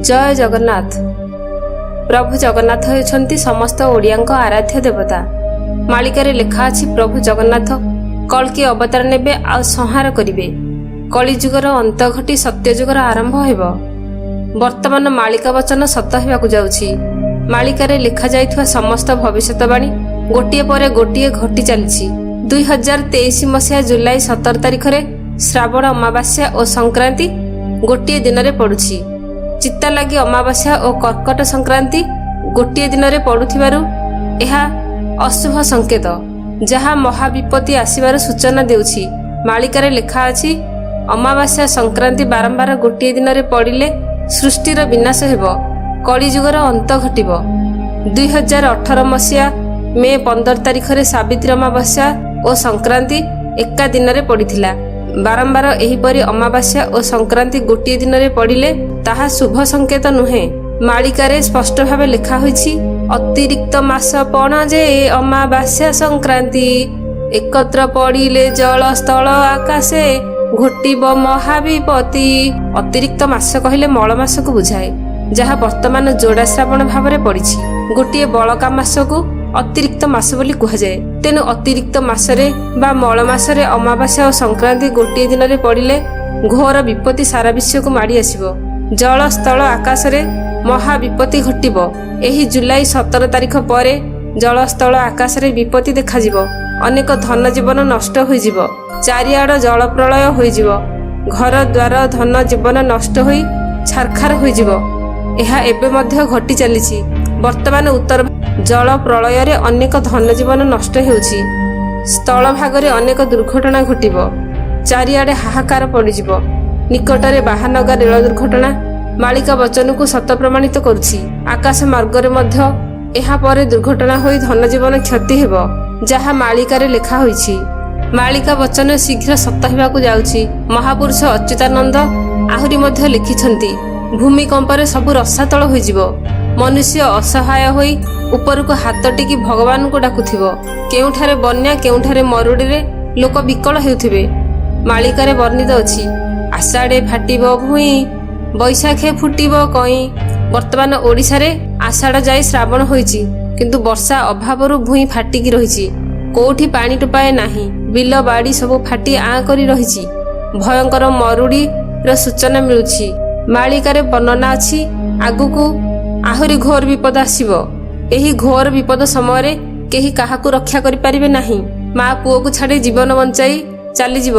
ଜୟ ଜଗନ୍ନାଥ। ପ୍ରଭୁ ଜଗନ୍ନାଥ ହେଉଛନ୍ତି ସମସ୍ତ ଓଡ଼ିଆଙ୍କ ଆରାଧ୍ୟ ଦେବତା। ମାଳିକାରେ ଲେଖା ଅଛି, ପ୍ରଭୁ ଜଗନ୍ନାଥ କଳ୍କି ଅବତାର ନେବେ ଆଉ ସଂହାର କରିବେ। କଳିଯୁଗର ଅନ୍ତ ଘଟି ସତ୍ୟଯୁଗର ଆରମ୍ଭ ହେବ। ବର୍ତ୍ତମାନ ମାଳିକା ବଚନ ସତ ହେବାକୁ ଯାଉଛି। ମାଳିକାରେ ଲେଖାଯାଇଥିବା ସମସ୍ତ ଭବିଷ୍ୟତବାଣୀ ଗୋଟିଏ ପରେ ଗୋଟିଏ ଘଟି ଚାଲିଛି। 2023 ମସିହା ଜୁଲାଇ 17 ତାରିଖରେ ଶ୍ରାବଣ ଅମାବାସ୍ୟା ଓ ସଂକ୍ରାନ୍ତି ଗୋଟିଏ ଦିନରେ ପଡୁଛି। ଚିତାଲାଗି ଅମାବାସ୍ୟା ଓ କର୍କଟ ସଂକ୍ରାନ୍ତି ଗୋଟିଏ ଦିନରେ ପଡୁଥିବାରୁ ଏହା ଅଶୁଭ ସଂକେତ, ଯାହା ମହାବିପତ୍ତି ଆସିବାର ସୂଚନା ଦେଉଛି। ମାଳିକାରେ ଲେଖା ଅଛି, ଅମାବାସ୍ୟା ସଂକ୍ରାନ୍ତି ବାରମ୍ବାର ଗୋଟିଏ ଦିନରେ ପଡ଼ିଲେ ସୃଷ୍ଟିର ବିନାଶ ହେବ, କଳିଯୁଗର ଅନ୍ତ ଘଟିବ। 2018 ମସିହା ମେ 15 ତାରିଖରେ ସାବିତ୍ରୀ ଅମାବାସ୍ୟା ଓ ସଂକ୍ରାନ୍ତି ଏକା ଦିନରେ ପଡ଼ିଥିଲା। ବାରମ୍ବାର ଏହିପରି ଅମାବାସ୍ୟା ଓ ସଂକ୍ରାନ୍ତି ଗୋଟିଏ ଦିନରେ ପଡ଼ିଲେ ତାହା ଶୁଭ ସଂକେତ ନୁହେଁ। ମାଳିକାରେ ସ୍ପଷ୍ଟ ଭାବେ ଲେଖା ହୋଇଛି, ଅତିରିକ୍ତ ମାସ ପଣ ଯେ ଅମାବାସ୍ୟା ସଂକ୍ରାନ୍ତି, ଏକତ୍ର ପଡ଼ିଲେ ଜଳ ସ୍ଥଳ ଆକାଶେ ଘୋଟିବ ମହାବିପତ୍ତି। ଅତିରିକ୍ତ ମାସ କହିଲେ ମଳ ମାସକୁ ବୁଝାଏ, ଯାହା ବର୍ତ୍ତମାନ ଯୋଡ଼ା ଶ୍ରାବଣ ଭାବରେ ପଡ଼ିଛି। ଗୋଟିଏ ବଳକା ମାସକୁ ଅତିରିକ୍ତ ମାସ ବୋଲି କୁହାଯାଏ। ତେଣୁ ଅତିରିକ୍ତ ମାସରେ ବା ମଳ ମାସରେ ଅମାବାସ୍ୟା ଓ ସଂକ୍ରାନ୍ତି ଗୋଟିଏ ଦିନରେ ପଡ଼ିଲେ ଘୋର ବିପତ୍ତି ସାରା ବିଶ୍ୱକୁ ମାଡ଼ି ଆସିବ। ଜଳ, ସ୍ଥଳ, ଆକାଶରେ ମହାବିପତ୍ତି ଘଟିବ। ଏହି ଜୁଲାଇ 17 ତାରିଖ ପରେ ଜଳ, ସ୍ଥଳ, ଆକାଶରେ ବିପତ୍ତି ଦେଖାଯିବ। ଅନେକ ଧନ ଜୀବନ ନଷ୍ଟ ହୋଇଯିବ। ଚାରିଆଡ଼ ଜଳ ପ୍ରଳୟ ହୋଇଯିବ। ଘର ଦ୍ୱାର, ଧନ ଜୀବନ ନଷ୍ଟ ହୋଇ ଛାରଖାର ହୋଇଯିବ। ଏହା ଏବେ ମଧ୍ୟ ଘଟି ଚାଲିଛି। ବର୍ତ୍ତମାନ ଉତ୍ତର ଜଳ ପ୍ରଳୟରେ ଅନେକ ଧନ ଜୀବନ ନଷ୍ଟ ହେଉଛି। ସ୍ଥଳ ଭାଗରେ ଅନେକ ଦୁର୍ଘଟଣା ଘଟିବ। ଚାରିଆଡ଼େ ହାହାକାର ପଡ଼ିଯିବ। ନିକଟରେ ବାହାନଗା ରେଳ ଦୁର୍ଘଟଣା ମାଳିକା ବଚନକୁ ସତ ପ୍ରମାଣିତ କରୁଛି। ଆକାଶ ମାର୍ଗରେ ମଧ୍ୟ ଏହା ପରେ ଦୁର୍ଘଟଣା ହୋଇ ଧନଜୀବନ କ୍ଷତି ହେବ, ଯାହା ମାଳିକାରେ ଲେଖା ହୋଇଛି। ମାଳିକା ବଚନ ଶୀଘ୍ର ସତ ହେବାକୁ ଯାଉଛି। ମହାପୁରୁଷ ଅଚ୍ୟୁତାନନ୍ଦ ଆହୁରି ମଧ୍ୟ ଲେଖିଛନ୍ତି, ଭୂମିକମ୍ପରେ ସବୁ ରସାତଳ ହୋଇଯିବ। ମନୁଷ୍ୟ ଅସହାୟ ହୋଇ ଉପରକୁ ହାତ ଟେକି ଭଗବାନଙ୍କୁ ଡାକୁଥିବ। କେଉଁଠାରେ ବନ୍ୟା, କେଉଁଠାରେ ମରୁଡ଼ିରେ ଲୋକ ବିକଳ ହେଉଥିବେ। ମାଳିକାରେ ବର୍ଣ୍ଣିତ ଅଛି, ଆଷାଢ଼େ ଫାଟିବ ଭୂଇଁ, ବୈଶାଖେ ଫୁଟିବ କଇଁ। ବର୍ତ୍ତମାନ ଓଡ଼ିଶାରେ ଆଷାଢ଼ ଯାଇ ଶ୍ରାବଣ ହୋଇଛି, କିନ୍ତୁ ବର୍ଷା ଅଭାବରୁ ଭୂଇଁ ଫାଟିକି ରହିଛି। କୋଉଠି ପାଣି ଟୋପାଏ ନାହିଁ। ବିଲ ବାଡ଼ି ସବୁ ଫାଟି ଆଁ କରି ରହିଛି। ଭୟଙ୍କର ମରୁଡ଼ିର ସୂଚନା ମିଳୁଛି। ମାଳିକାରେ ବର୍ଣ୍ଣନା ଅଛି, ଆଗକୁ ଆହୁରି ଘୋର ବିପଦ ଆସିବ। ଏହି ଘୋର ବିପଦ ସମୟରେ କେହି କାହାକୁ ରକ୍ଷା କରିପାରିବେ ନାହିଁ। ମା ପୁଅକୁ ଛାଡ଼ି ଜୀବନ ବଞ୍ଚାଇ ଚାଲିଯିବ।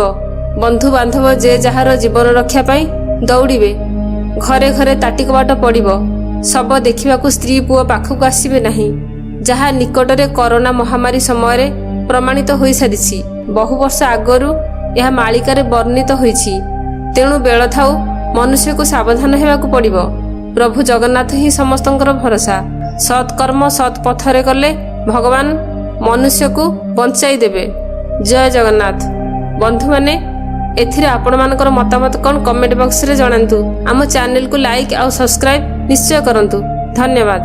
ବନ୍ଧୁ ବାନ୍ଧବ ଯେ ଯାହାର ଜୀବନ ରକ୍ଷା ପାଇଁ ଦୌଡ଼ିବେ। ଘରେ ଘରେ ତାଟି କବାଟ ପଡ଼ିବ। ଶବ ଦେଖିବାକୁ ସ୍ତ୍ରୀ ପୁଅ ପାଖକୁ ଆସିବେ ନାହିଁ, ଯାହା ନିକଟରେ କରୋନା ମହାମାରୀ ସମୟରେ ପ୍ରମାଣିତ ହୋଇସାରିଛି। ବହୁ ବର୍ଷ ଆଗରୁ ଏହା ମାଳିକାରେ ବର୍ଣ୍ଣିତ ହୋଇଛି। ତେଣୁ ବେଳ ଥାଉ ମନୁଷ୍ୟକୁ ସାବଧାନ ହେବାକୁ ପଡ଼ିବ। ପ୍ରଭୁ ଜଗନ୍ନାଥ ହିଁ ସମସ୍ତଙ୍କର ଭରସା। ସତ୍କର୍ମ ସତ୍ ପଥରେ କଲେ ଭଗବାନ ମନୁଷ୍ୟକୁ ବଞ୍ଚାଇ ଦେବେ। ଜୟ ଜଗନ୍ନାଥ। ବନ୍ଧୁମାନେ, ଏଥିରେ ଆପଣମାନଙ୍କର ମତାମତ କ'ଣ, କମେଣ୍ଟ ବକ୍ସରେ ଜଣାନ୍ତୁ। ଆମ ଚ୍ୟାନେଲକୁ ଲାଇକ୍ ଆଉ ସବସ୍କ୍ରାଇବ୍ ନିଶ୍ଚୟ କରନ୍ତୁ। ଧନ୍ୟବାଦ।